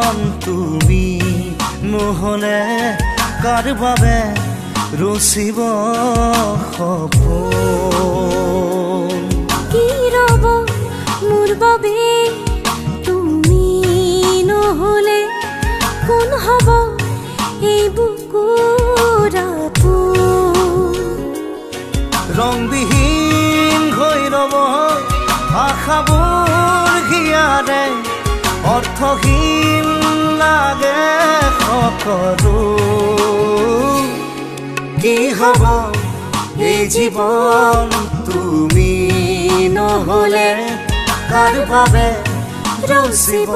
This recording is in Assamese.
জীৱন তুমি নহ'লে কাৰ বাবে ৰচিব সপোন? কি ৰব মোৰ বাবে তুমি নহ'লে, কোন হ'ব এই বুকুৰ আপোন? ৰংবিহীন হৈ ৰব আশাবোৰ হিয়াৰে, অৰ্থহীন লাগে সকলো। কি হ'ব এই জীৱন তুমি নহ'লে, কাৰ বাবে ৰচিব?